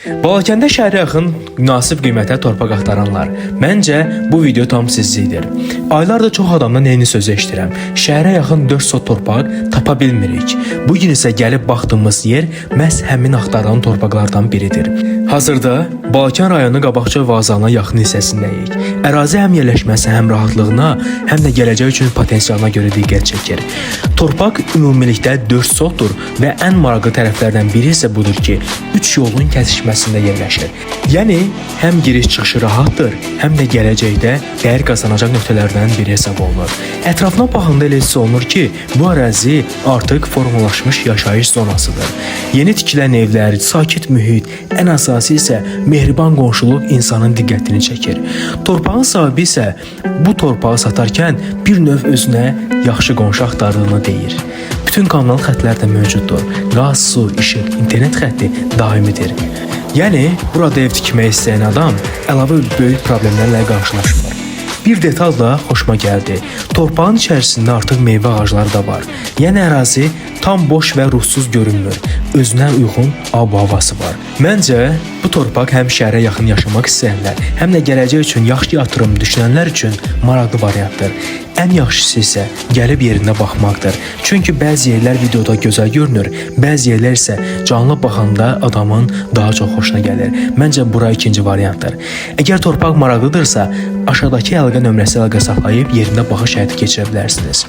Balakəndə şəhərə yaxın münasib qiymətə torpaq axtaranlar. Məncə bu video tam sizlikdir. Aylardır çox adamdan eyni sözü eşidirəm. Şəhərə yaxın 4 sot torpaq tapa bilmirik. Bu gün isə gəlib baxdığımız yer məhz həmin axtarılan torpaqlardan biridir. Hazırda Balakən rayonu Qabaqçöl vağzalına yaxın hissəsindəyik. Ərazi həm yerləşməsi, həm rahatlığına, həm də gələcək üçün potensialına görə diqqət çəkir. Torpaq ümumilikdə 4 sotdur və ən maraqlı tərəflərdən biri isə budur ki, 3 yolun kəsişməsində yerləşir. Yəni həm giriş-çıxışı rahatdır, həm də gələcəkdə dəyər qazanacaq nöqtələrdən biri hesab olunur. Ətrafına baxanda elə hiss olunur ki, bu ərazi artıq formalaşmış yaşayış zonasıdır. Yeni tikilən evlər, sakit mühit, ən əsası isə mehriban qonşuluq insanın diqqətini çəkir. Torpağın sahibi isə bu torpağı satarkən bir növ özünə yaxşı qonşu axtardığını deyir. Bütün kommunal xətlər də mövcuddur. Qaz, su, işıq, internet xətti daimidir. Yəni burada ev tikmək istəyən adam əlavə böyük problemlərlə qarşılaşmır. Bir detal da xoşuma gəldi. Torpağın içərisində artıq meyvə ağacları da var. Yəni ərazi tam boş və ruhsuz görünmür. Özünə uyğun ab-havası var. Məncə bu torpaq həm şəhərə yaxın yaşamaq istəyənlər, həm də gələcək üçün yaxşı yatırım düşünənlər üçün maraqlı variantdır. Ən yaxşısı isə gəlib yerində baxmaqdır. Çünki bəzi yerlər videoda gözəl görünür, bəzi yerlər isə canlı baxanda adamın daha çox xoşuna gəlir. Məncə bura ikinci variantdır. Əgər torpaq maraqlıdırsa, aşağıdakı əlaqə nömrəsi əlaqə saxlayıb yerində baxış həyata keçirə bilərsiniz.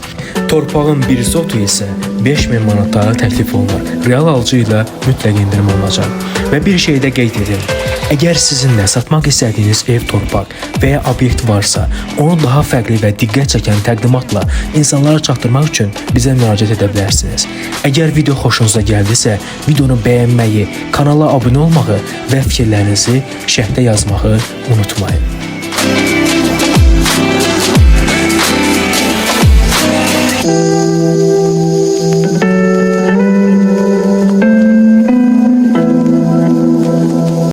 Torpağın bir sotu isə 5000 manata təklif olunur. Real alıcı ilə mütləq endirim olunacaq. Və bir şey də qeyd edim. Əgər sizin də satmaq istədiyiniz ev, torpaq və ya obyekt varsa, onu daha fərqli və diqqət çəkən təqdimatla insanlara çatdırmaq üçün bizə müraciət edə bilərsiniz. Əgər video xoşunuza gəldisə, videonu bəyənməyi, kanala abunə olmağı və fikirlərinizi şərhdə yazmağı unutmayın.